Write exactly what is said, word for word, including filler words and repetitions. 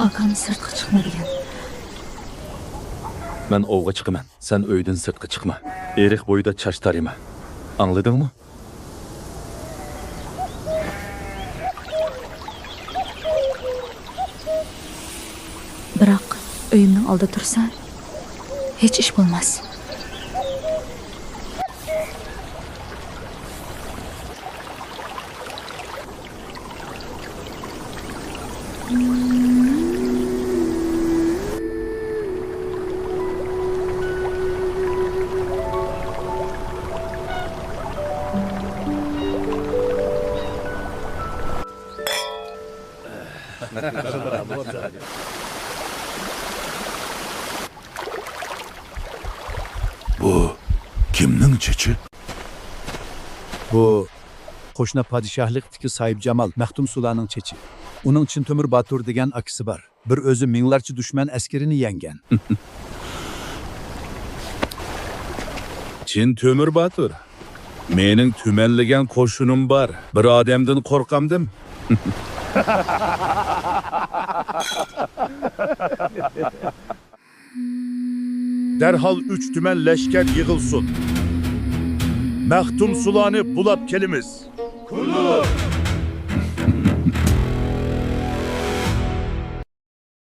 ئاكام سىرتقا چىقما دېگەن. مەن ئوۋغا چىقىمەن، سەن ئۆيدىن سىرتقا چىقما. ئېرىق بويىدا چاچ تارىما. ئاڭلىدىڭمۇ؟ بىراق، ئۆيۈمنىڭ ئالدىدا تۇرسا، ھېچ ئىش بولماس. بۇ كىمنىڭ چېچى؟ بۇ قوشنا پادىشاھلىقتىكى ساھىبجامال مەختۇمسۇلانىڭ چېچى. ئۇنىڭ چىن تۆمۈر باتۇر دېگەن ئاكىسى بار. بىر ئۆزى مىڭلارچە دۈشمەن ئەسكىرىنى يەڭگەن. چىن تۆمۈر باتۇر، مېنىڭ تۈمەنلىگەن قوشۇنۇم بار. بىر ئادەمدىن قورقامدىم. دەرھال ئۈچ تۈمەن لەشكەر يىغىلسۇن. مەختۇمسۇلانى بۇلاپ كېلىمىز.